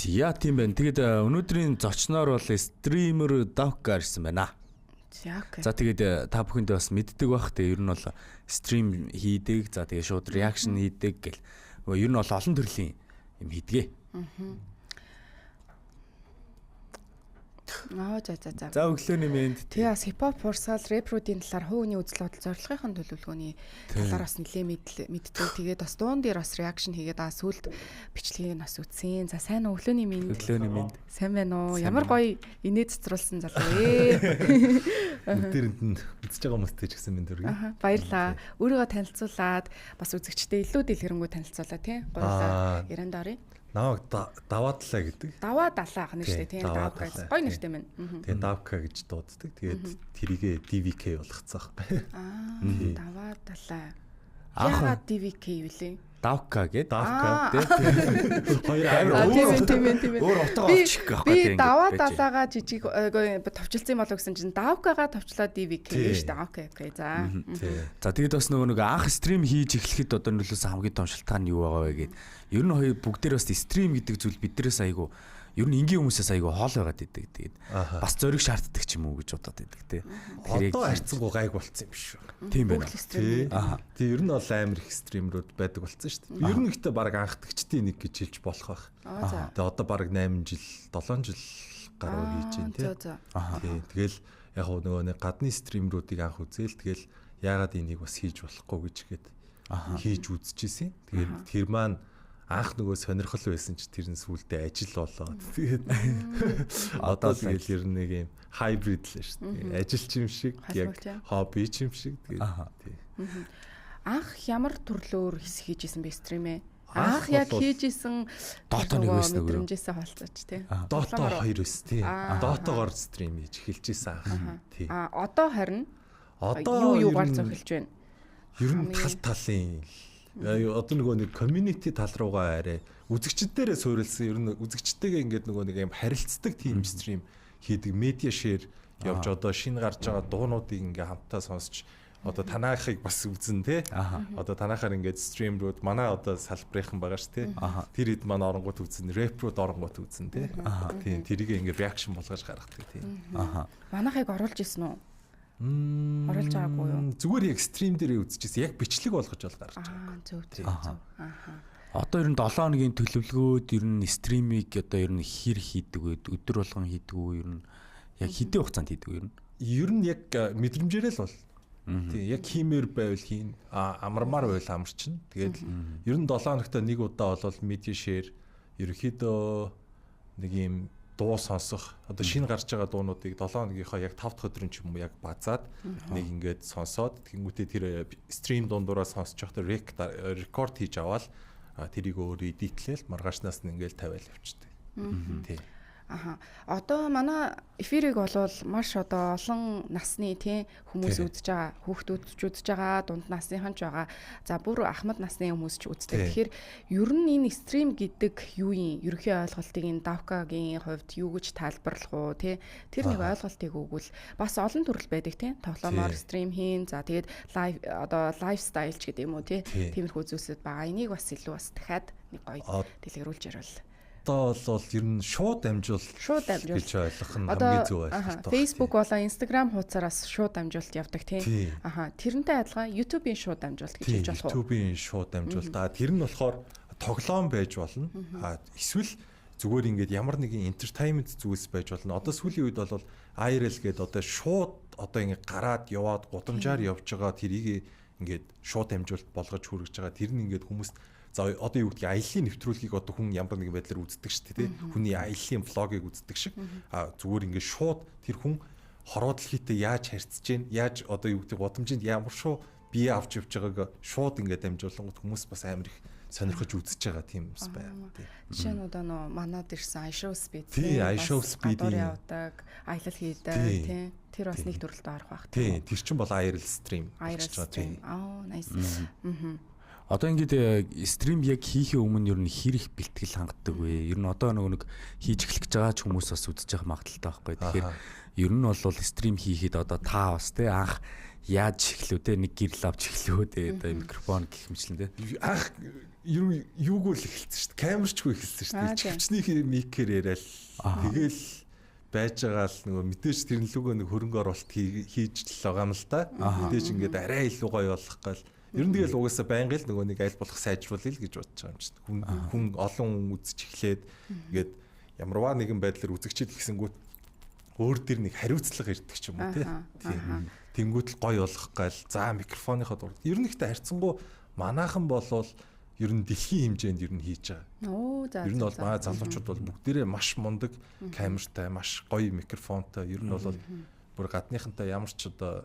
Яа, тийм байна. Тэгээд өнөөдрийн зочноор бол streamer Davka ирсэн байна. За, okay. За, тэгээд та бүхэндээ бас мэддэг бах. Тэгээ ер нь бол stream хийдэг. За, тэгээ шууд reaction хийдэг гэл. Ер нь бол олон төрлийн юм хийдэг. Аа, за. За, өглөөний мэнд. Тэгээ бас хипхоп, хурсгал, рэпруудын талаар, хувийн үзэл бодол, зорилгын төлөвлөгөөний талаар бас нэлээ мэддэг. Тэгээд бас дуун дээр бас reaction хийгээд аа сүлд бичлэгийг нь бас үзсэн. За, сайн уу, өглөөний мэнд. Өглөөний мэнд. Сайн байна уу? Ямар гоё инээ цэцруулсан залуу ээ. Бүгдээрэнд нь үзэж байгаа хүмүүстэй ч гэсэн мэнд хүргэе. Аха, баярлаа. Өөрийгөө танилцуулаад бас үзэгчдээ илүү дэлгэрэнгүй танилцуулаа тий. Гурлаа ярианд оръё. Намайг Даваадлаа гэдэг. Даваа далаа гэх нэртэй тийм, Даваа Давка. далаа. Гоё нэртэй мэн. Тэгээ Давка гэж дууддаг. Тэгээд тэрийгэ DVK болгоцсон байхгүй. Аа, даваа далаа. Анх Яагаад DVK вүлээ? Давка гээд Давка тий. Хоёр Амар амар өөр Тийм утга- тийм тийм. өөр утга Би- олчих гэхгүй Би тий, ингээд даваа байж. далаагаа жижиг товчилсан юм болов гэсэн чинь Давкагаа товчлоо DVK Тий. шүү дээ. Okay, okay. За. Тий. За, тэгээд бас нөгөө нэг анх stream хийж эхлэхэд одоо нөлөөсөн хамгийн том шалтгаан нь юу байгаа вэ гээд. Ер нь хоёр бүгдээр бас stream гэдэг зүйл биднээс айгу ер нь энгийн хүмүүсээс айгу хоол байгаад идэг. Тэгээд бас зориг шаарддаг ч юм уу гэж бодоод идэг тий. Тэгэхээр Одоо харьцангуй гайг болцсон юм шүү. Тийм байна. Бүх л stream. Тий. Тий, ер нь бол амар их streamer үүд байдаг болцсон шүү дээ. Ер нь ихтэй баг анхдагчдын нэг гэж хэлж болох байх. Аа, за. Тэгээ одоо баг 8 жил, 7 жил гаруй хийж байна тий. За, за. Тий. Тэгэл яг хуу нөгөө нэг гадны streamer үүдийг анх үзээл тэгэл яагаад энийг бас хийж болохгүй гэж гээд хийж үзчихсэн. Тэгээд тэр маань анх нөгөө сонирхол байсан чи тэр нь сүулдэ ажил болоод тэгээд одоо тэгэл ер нь нэг юм hybrid л шүү дээ. Ажил ч юм шиг яг Холбогч, аа. хобби ч юм шиг тэгээд тий. Анх ямар төрлөөр хийж исэн бэ stream ээ? Анх Анх яг бол хийж исэн Dota нэг байсан уу? Мэдрэмжээсээ холцооч тий. Dota Тоглоомоор- 2 өс тий. Dota-гоор stream хийж эхэлж исэн анх. Тий. А одоо харин Одоо юу юугаар ер нь- зохилж байна? Ер нь тал талын одоо нөгөө нэг community тал руугаа арай үзэгчд дээрээ суурилсан, ер нь үзэгчтэйгээ ингээд нөгөө нэг юм харилцдаг тийм stream хийдэг, media share явж, одоо шинэ гарч байгаа дуунуудыг ингээ хамтдаа сонсч, одоо танаахыг бас үзэн те, одоо танаахаар ингээд stream рүүд манай одоо салбарынхан байгаа ш те, тэр хэд манай оронгууд үзэн, рэп рүүд оронгууд үзэн те, тийм, тэрийг ингээд reaction болгож гаргадаг тийм. Манайхыг оруулж исэн үү? Оруулж байгаагүй юу? Зүгээр яг stream дээрээ үзчихсэн, яг бичлэг болгож бол гарч байгаа. Аа, зөв зөв зөв. Ааха. Одоо ер нь 7 хоногийн төлөвлөгөөд ер нь stream ийг одоо ер нь хэр хийдэг вэ? Өдөр болгон хийдэг үү? Ер нь яг хэдийн хугацаанд хийдэг вэ ер нь? Ер нь яг мэдрэмжээрээ л бол. Тийм, яг хиймээр байвал хийн, амармаар байвал амарчин. Тэгээд ер нь 7 хоногт нэг удаа бол media share, ерөнхийдөө нэг юм дуу сонсох, одоо шинэ гарч байгаа дуунуудыг 7 хоногийнхоо яг 5 дахь өдрийн ч юм уу яг базаад нэг ингээд сонсоод, тэнгүүтээ тэр stream дундуураа сонсож байхдаа рекорд хийж аваад тэрийг өөр edit лээл маргаашнаас нь ингээд тавиал явчихдаг. Тийм. Аха. Одоо манай эфирийг болвол маш одоо олон насны тий хүмүүс үзэж байгаа, хүүхдүүд ч үзэж байгаа, дунд насныхан ч байгаа. За, бүр ахмад насны хүмүүс ч үздэг. Тэгэхээр ер нь энэ stream гэдэг юу юм? Ерөнхий ойлголтыг энэ Давкагийн хувьд юу гэж тайлбарлах уу тий? Тэр нэг ойлголтыг өгвөл бас олон төрөл байдаг тий. Тоглоомоор stream хийн. За, тэгээд live одоо lifestyle ч гэдэг юм уу тий. Тиймэрхүү зүйлсүүд байгаа. Энийг бас илүү бас дахиад нэг гоё дэлгэрүүлж ярил. Одоо бол ер нь шууд дамжуулалт Шууд дамжуулалт. гэж ойлгох нь хамгийн зөв ойлголт байна. Facebook болон Instagram хуудасаараас шууд дамжуулалт явдаг тий. Тий. Аха, тэрнтэй адилхан YouTube-ийн шууд дамжуулалт гэж хэлж болох уу? YouTube-ийн шууд дамжуулалт. А тэр нь болохоор тоглоом байж болно. А эсвэл зүгээр ингээд ямар нэгэн entertainment зүйлс байж болно. Одоо сүүлийн үед бол IRL гээд одоо шууд одоо ингээд гараад яваад гудамжаар явж байгаа тэрийг ингээд шууд дамжуулалт болгож хүргэж байгаа. Тэр нь ингээд хүмүүст, за, одоо юу гэдгийг, аяллаа нэвтрүүлгийг одоо хүн ямар нэгэн байдлаар үздэг шүү дээ, тий. Хүний аяллаа vlog ыг үздэг шиг а зүгээр ингээд шууд тэр хүн хороо дэлхийдээ яаж харьцаж гин, яаж одоо юу гэдэг гудамжинд ямар шуу бие авч явж байгааг шууд ингээд дамжуулангууд хүмүүс бас амар их сонирхож үзэж байгаа тийм юмс байна. Тий. Жишээ нь одоо нөө манад ирсэн iShow Speed Тий, iShow Speed-ийн- явдаг, аялал хийдэг тий. Тэр бас нэг төрөлтөө орох байх. Тий, тэр чинь бол IRL stream IRL болчихж байгаа тий. stream. Аа, nice. Мгм. Одоо ингээд stream яг хийхээ өмнө ер нь хэр их бэлтгэл хангадаг вэ? Ер нь одоо нөгөө нэг хийж эхлэх гэж байгаа ч хүмүүс бас үзэж байгаа магадлалтай байхгүй. Тэгэхээр ер нь бол stream хийхэд одоо та бас те анх Яаж эхлэв те, нэг гэрэл авч эхлэв те, одоо микрофон гэх мэтлэн те. Анх юугүй л эхэлсэн шүү дээ. Камерчгүй эхэлсэн шүү дээ. Чивчний микээр яриад тэгэл байж байгаа л нөгөө мэдээж тэрэн лүгөө нэг хөрөнгө оруулалт хийж л байгаа юм л да. Мэдээж ингээд арай илүү гоё болох гал. Ер нь тэгэл угаасаа байнга л нөгөө нэг аль болох сайжруулъя л гэж бодож байгаа юм чинь. Хүн олон хүн үзэж эхлээд ингээд ямарваа нэгэн байдлаар үзэгчид ихсэнгүүт өөр дэр нэг хариуцлага ирдэг ч юм уу тий. Тийм. Тэнгүүт л гоё болох гал. За микрофоныхоо дур. Ер нь ихтэй харьцангуй манаахан болвол ер нь дэлхийн хэмжээнд ер нь хийж байгаа. Оо за. Ер нь бол манай залуучууд бол бүгдээрээ маш мундаг камертай, маш гоё микрофонтой. Ер нь бол бүр гадныхантай ямар ч одоо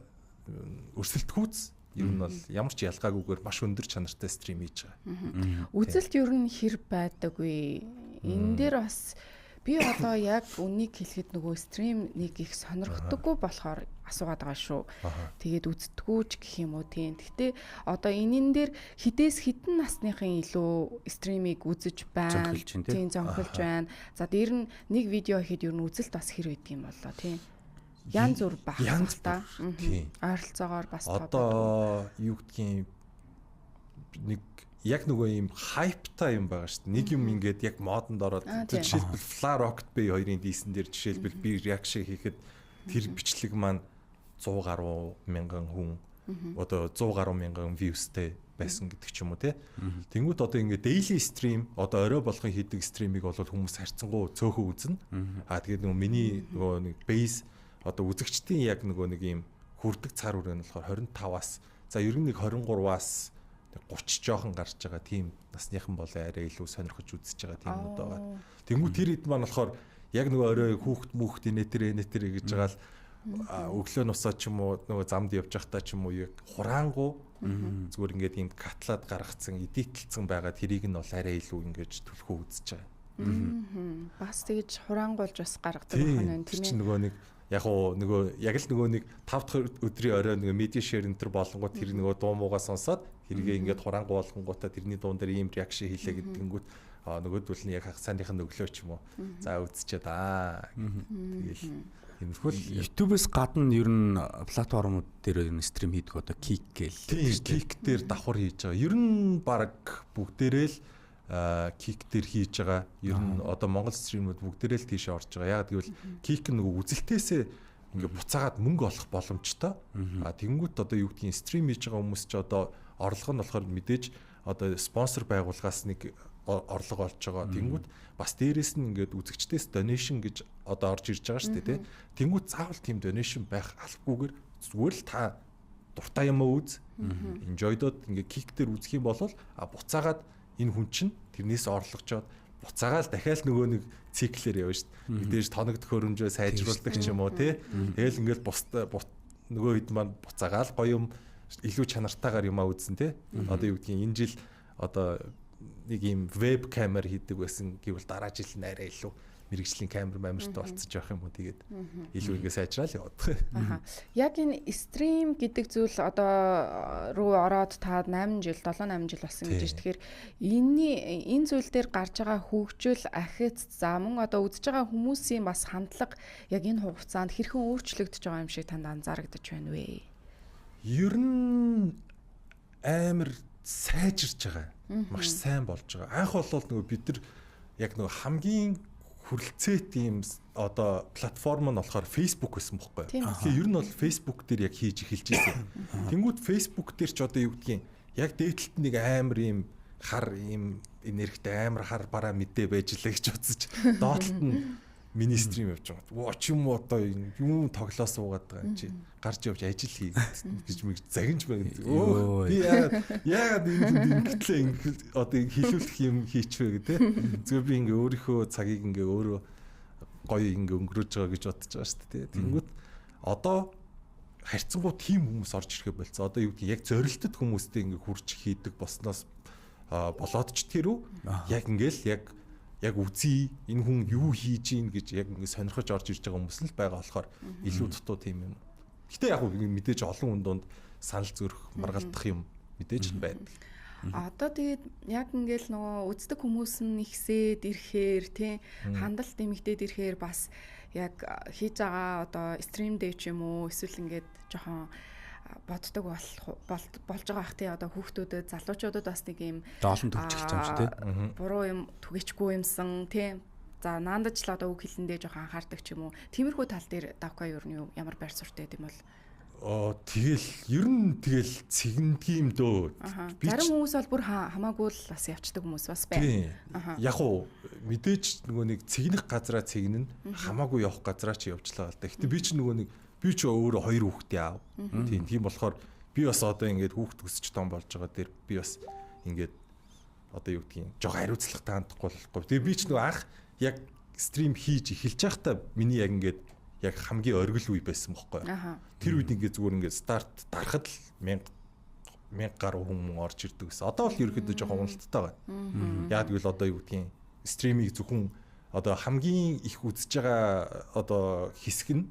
өрсөлдөхүүц ер нь бол ямар ч ялгаагүйгээр маш өндөр чанартай стрим хийж байгаа. Үзэлт ер нь хэр байдаг вэ? Энэ дээр бас би одоо яг үнийг хэлэхэд нөгөө стрим нэг их сонирхдаггүй болохоор асуугаад байгаа шүү. Тэгээд үздэггүй ч гэх юм уу тийм. Гэтэ одоо энэн дээр хідээс хідэн насныхын илүү стримийг үзэж байна. Тийм, зөнхөлж байна. За дээр нь нэг видео хийхэд ер нь үзэлт бас хэр байдаг юм боллоо тийм. Янз бүр байх л та. Ойролцоогоор бас одоо юу гэдгийг нэг яг нөгөө юм хайптай юм байгаа шүү дээ. Нэг юм ингээд яг модонд ороод жишээлбэл Fla Rocket Bay хоёрын дийсэн дээр жишээлбэл би реакшн хийхэд тэр бичлэг маань 100 гаруй мянган хүн одоо 100 гаруй мянган viewsтэй байсан гэдэг ч юм уу те. Тэнгүүт одоо ингээд daily stream одоо орой болгон хийдэг стримийг бол хүмүүс харьцангуй цөөхөн үзнэ. Аа тэгээд нөгөө миний нөгөө нэг base одоо үзэгчдийн яг нөгөө нэг юм хүрдэг цар үрээ нь болохоор 25-аас за ер нь нэг 23-аас 30 жоохон гарч байгаа тийм насныхан бол арай илүү сонирхож үзэж байгаа тийм юмуд байгаа. Тэнгүү тэр хэд маань болохоор яг нөгөө орой хүүхд хүүхд инэтэр гэж байгаа л өглөө нусаа ч юм уу нөгөө замд явж байхдаа ч юм уу яг хураангу зүгээр ингээд юм катлаад гаргацсан эдитлцэн байгаа тэрийг нь бол арай илүү ингээд түлхүү үзэж байгаа. Бас тэгэж хураангуулж бас гаргадаг байна тийм ээ. Нөгөө нэг яг уу нөгөө яг л нөгөө нэг 5 дахь өдрийн орой нөгөө медиа шеэр энэ төр болонгууд тэр нөгөө дуу муугаа сонсоод тэргээ ингээд хураангу болгонгуудаа тэрний дуун дээр ийм реакшн хийлээ гэдгэнгүүт нөгөөдөл нь яг хагасааных нь өглөө ч юм уу за үзчихэд аа тэгэл тиймэрхүү л YouTube-ээс гадна ер нь платформуд дээр ер нь стрим хийдэг одоо Kick гээл Kick дээр давхар хийж байгаа. Ер нь баг бүгдээрээ л Kick дээр хийж байгаа. Ер нь одоо Монгол стримүүд бүгдээрээ л тийшээ орж байгаа. Яг гэвэл Kick нөгөө үзэлтээсээ ингээ буцаагаад мөнгө олох боломжтой. А тэгэнгүүт одоо юу гэдгийг стрим хийж байгаа хүмүүс ч одоо орлого нь болохоор мэдээж одоо спонсор байгууллагаас нэг орлого олж байгаа. Тэнгүүт бас дээрээс нь ингээд үзэгчдээс donation гэж одоо орж ирж байгаа шүү дээ, тэ. Тэнгүүт заавал тийм donation байх албагүйгээр зүгээр л та дуртай юм уу үз. Enjoy-дод ингээд Kick дээр үзэх юм бол а буцаагаад энэ хүн чинь тэрнээс орлогчоод буцаагаал дахиад нөгөө нэг циклээр явна шүү дээ. Мэдээж тоног төхөөрөмжөө сайжруулдаг ч юм уу тий. Тэгэл ингээл бус нөгөө хэд маань буцаагаал гоё юм илүү чанартайгаар юмаа үзсэн тий. Одоо юу гэдгийг энэ жил одоо нэг юм веб камер хийдэг байсан гэвэл дараа жил нь арай илүү мэрэгжлийн камер мамиртай болцож явах юм уу тэгээд илүү ингэ сайжраал яваад. Аха. Яг энэ стрим гэдэг зүйл одоо руу ороод та 8 жил 7 8 жил болсон гэж байна. Тэгэхээр энэ зүйл дээр гарч байгаа хөгжил, ахиц, за мөн одоо үзэж байгаа хүмүүсийн бас хандлага яг энэ хугацаанд хэрхэн өөрчлөгдөж байгаа юм шиг танд анзаарагдаж байна вэ? Ер нь амар сайжирч байгаа. Маш сайн болж байгаа. Анх бол нөгөө бид нар яг нөгөө хамгийн хүрэлцээт ийм одоо платформ нь болохоор Facebook байсан бохгүй. Тэгэхээр ер нь бол Facebook дээр яг хийж эхэлж ирсэн. Тэнгүүд Facebook дээр ч одоо юу гэдгийг яг дээдлэлт нэг амар ийм хар ийм энергитэй амар хар бараа мэдээ байж лээ гэж бодсож доотлолт нь мини стрим явж байгаа. Воо ч юм уу одоо юм тоглоо суугаад байгаа юм чи гарч явж ажил хий гэж мэг загинж байна. Өө би яагаад энэ ингэтлээ ингэ одоо хилүүлэх юм хийчихвэ гэх тээ. Зүгээр би ингээ өөрийнхөө цагийг ингээ өөрөө гоё ингээ өнгөрөөж байгаа гэж бодож байгаа шүү дээ. Тэнгүүт одоо харьцангуй тийм хүмүүс орж ирэхэ болцсон. Одоо юу гэдгийг яг зорилтод хүмүүстэй ингээ хурж хийдэг болсноос болоод ч тэр үү яг ингээл яг үзье энэ хүн юу хийж ийн гэж яг ингэ сонирхож орж ирж байгаа хүмүүс л байгаа болохоор илүү дутуу тийм юм. Гэтэ яг мэдээж олон хүн донд санал зөрөх маргалдах юм мэдээж л байдаг. Одоо тэгээд яг ингээл нөгөө үздэг хүмүүс нь ихсээд ирэхээр тий хандалт нэмэгдээд ирэхээр бас яг хийж байгаа одоо стрим дээр ч юм уу эсвэл ингээд жоохон боддог болж байгаа ах тий одоо хүүхдүүдэд залуучуудад бас нэг юм олон төвчөлж юм чи тий буруу юм түгээчгүй юмсан тий. За наандаж л одоо үг хэлэндээ жоохон анхаардаг ч юм уу. Тиймэрхүү тал дээр Давка ер нь ямар байр суурьтай юм бол? Тэгэл ер нь тэгэл цэгндэг юм дөө. Зарим хүмүүс бол бүр хамаагүй л бас явцдаг хүмүүс бас байна. Яг уу мэдээж нөгөө нэг цэгнэх газраа цэгнэн, хамаагүй явах газраа чи явчлаа л да. Гэтэ би чи нөгөө нэг би ч өөрөө хоёр хүүхдээ аав. Тийм болохоор би бас одоо ингээд хүүхд өсөж том болж байгаа дээр би бас ингээд одоо юу гэдгийг жоо хариуцлагатай хандахгүй болохгүй. Тэгээ би ч нөгөө анх яг стрим хийж эхэлж байхдаа миний яг ингээд яг хамгийн оргил үе байсан бохгүй. Тэр үед ингээд зүгээр ингээд старт дарахад л 1000 гаруй хүн орж ирдэг гэсэн. Одоо бол ерөөхдөө жоохон уналттай байна. Яг гэвэл одоо юу гэдгийг стримийг зөвхөн одоо хамгийн их үзэж байгаа одоо хэсэг нь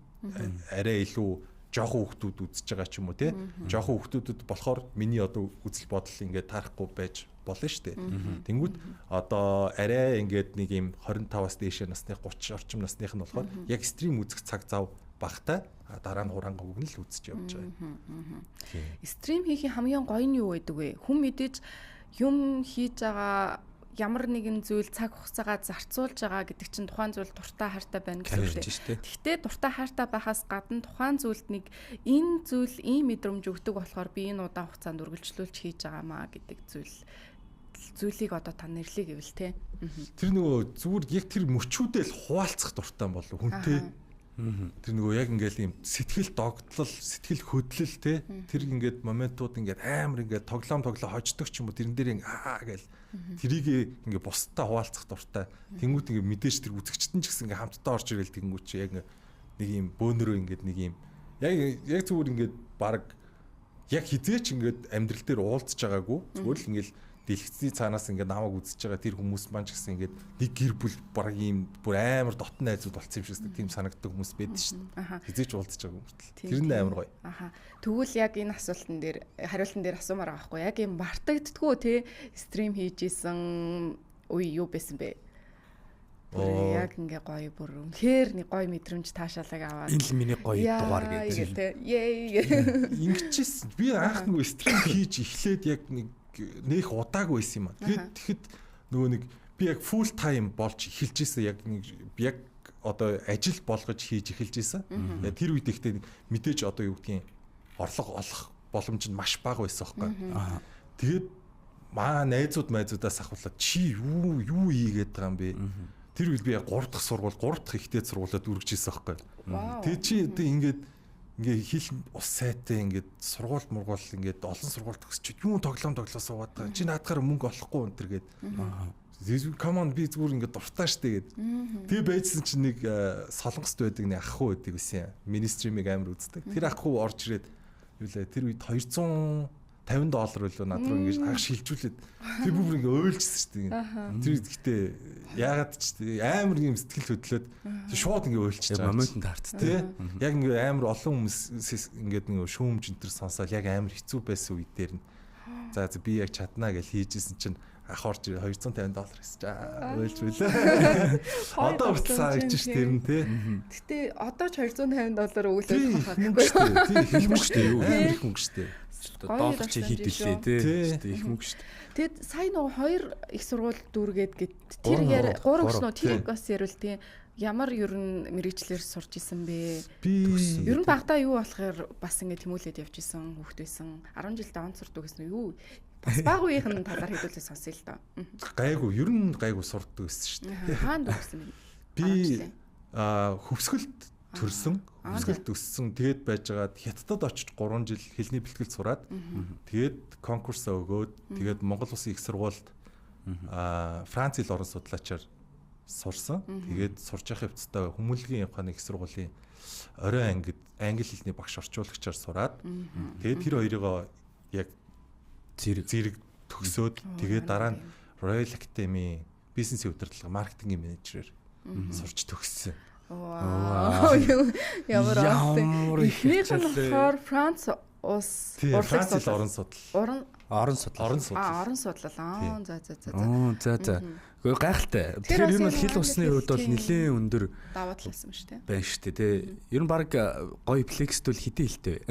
арай илүү жоохон хүүхдүүд үзэж байгаа ч юм уу те. Жоохон хүүхдүүдэд болохоор миний одоо үзэл бодол ингээд таарахгүй байж болно шүү дээ. Тэнгүүд одоо арай ингээд нэг юм 25-аас дээш насных 30 орчим насных нь болохоор яг стрим үзэх цаг зав багтай, дараа нь хуранга өгнө л үзэж явж байгаа юм. Стрим хийхийн хамгийн гоё нь юу байдаг вэ? Хүн мэдээж юм хийж байгаа ямар нэгэн зүйл цаг хугацаагаа зарцуулж байгаа гэдэг чинь тухайн зүйл дуртай хайртай байна гэсэн үг шүү дээ. Гэхдээ дуртай хайртай байхаас гадна тухайн зүйлд нэг энэ зүйл ийм мэдрэмж өгдөг болохоор би энэ удаан хугацаанд үргэлжлүүлж хийж байгаамаа гэдэг зүйлийг одоо та нэрлэе гэвэл те. Тэр нөгөө зүгээр яг тэр мөчүүдээ л хуваалцах дуртай болов хүнтэй. Тэр нөгөө яг ингээл ийм сэтгэл догтлол, сэтгэл хөдлөл те. Тэр ингээд моментууд ингээд амар ингээд тоглоом хождог ч юм уу тэрэн дээр ингээ аа гээл тэрийг ингээ бусдаа хуваалцах дуртай. Тэнгүүт ингээ мэдээж тэр үзэгчтэн ч гэсэн ингээ хамтдаа орж ирэл тэнгүүт чи яг нэг ийм бөөнөрөө ингээд нэг ийм яг зүгээр ингээд баг яг хизээч ингээд амьдрал дээр уулзж байгаагүй зүгээр л ингээл дэлгэцний цаанаас ингээд намайг үзэж байгаа тэр хүмүүс маань ч гэсэн ингээд нэг гэр бүл баг ийм бүр амар дотн найзууд болцсон юм шиг тийм санагддаг хүмүүс байдаг шүү дээ. Хизээч уулзж байгаа хүмүүтэл. Тэр нь амар гоё. Аха. Тэгвэл яг энэ асуултан дээр хариултан дээр асуумаар байгаа байхгүй яг ийм мартагддггүй те стрим хийж исэн үе юу байсан бэ? Яг ингээ гоё бүр үнэхээр нэг гоё мэдрэмж таашаалаг аваад энэ л миний гоё дугаар гэдэг те. Yay. Ингэжсэн. Би анх нөгөө стрим хийж эхлээд яг нэг нэх удаагүй байсан юм а. Тэгээд тэгэхэд нөгөө нэг би яг full time болж эхэлж исэн яг нэг яг одоо ажил болгож хийж эхэлж исэн. Тэр үед ихтэй мэдээж одоо юу гэдгийг орлого олох боломж нь маш бага байсан байхгүй. Тэгээд маа найзууд майзуудаас ахуулаад чи юу хийгээд байгаа юм бэ? Тэр үед би яг 3 дахь сургууль 3 дахь ихтэй сургуулиуд үргэж исэн байхгүй. Тэгээд чи одоо ингээд ингээ хил ус сайтай ингээд сургууль мургуул ингээд олон сургууль төгсчихэд юун тоглоом суугаад байгаа. Чи наадахаар мөнгө олохгүй энэ төр гээд. Come on би зүгээр ингээд дуртай штэ гээд. Тэгээ байжсан чинь нэг Солонгост байдаг нэг ах хүү байдаг гэсэн. Миний стримийг амар үздэг. Тэр ах хүү орж ирээд юу лээ тэр үед $250 үлээ над руу ингэж анх шилжүүлээд тэр бүр ингээ уйлжсэн шүү дээ. Тэр гэхдээ яагаад ч амар юм сэтгэл хөдлөөд шууд ингээ уйлчихж байгаа. Моментод харц тий. Яг ингээ амар олон хүмүүс ингээд нэг шүүмж энэ төр сонсоол яг амар хэцүү байсан үе дээр нь за би яг чаднаа гэж хийжсэн чинь ах орж $250 гэсэн чи уйлж байлаа. Одоо хүртэл санагдаж ш тэр нь тий. Гэтэ одоо ч $250 өгүүлээд байх байхгүй. Тий, их мөнгө шүү дээ. Юу амар их мөнгө шүү дээ. Доллар чи хэд үлээ тий. Их мөнгө шүү дээ. Тэгэд сая нөгөө хоёр их сургууль дүүргээд гэд тэр яриа 3 гэсэн үү тэрийг бас ярил тий. Ямар ер нь мэрэгчлэр сурч исэн бэ? Ер нь багадаа юу болохоор бас ингэ тэмүүлээд явж исэн хүүхэд байсан. 10 жилдээ онц сурдаг гэсэн үү? Юу бас баг үеийнх нь талаар хэдүүлээ сонсъё л доо. Гайгүй, ер нь гайгүй сурдаг байсан шүү дээ. Хаана төгссөн бэ? Би Хөвсгөлд төрсөн, Хөвсгөлд өссөн. Тэгээд байжгаад Хятадд очиж 3 жил хэлний бэлтгэл сураад тэгээд конкурсаа өгөөд тэгээд Монгол Улсын их сургуульд Франц хэл орон судлаачаар сурсан. Тэгээд сурж явах явцдаа хүмүүлгийн ухааны их сургуулийн орой ангид англи хэлний багш орчуулагчаар сураад тэгээд тэр хоёрыгоо яг зэрэг төгсөөд тэгээд дараа нь Royal Academy бизнесийн удирдлага маркетингийн менежерээр сурч төгссөн. Вау. Ямар awesome. Эхнийх нь болохоор Франц улс урлаг орон судал. Орон судлал. Орон судлал. Аа, орон судлал. Аа, за за за. За за. Гэхдээ гайхалтай. Тэгэхээр ер нь бол хэл усны хувьд бол нэлээд өндөр давуу тал байсан шүү дээ. Байна шүү дээ, тий. Ер нь баг гоё flex-т бол хэдэн хэлтэй вэ?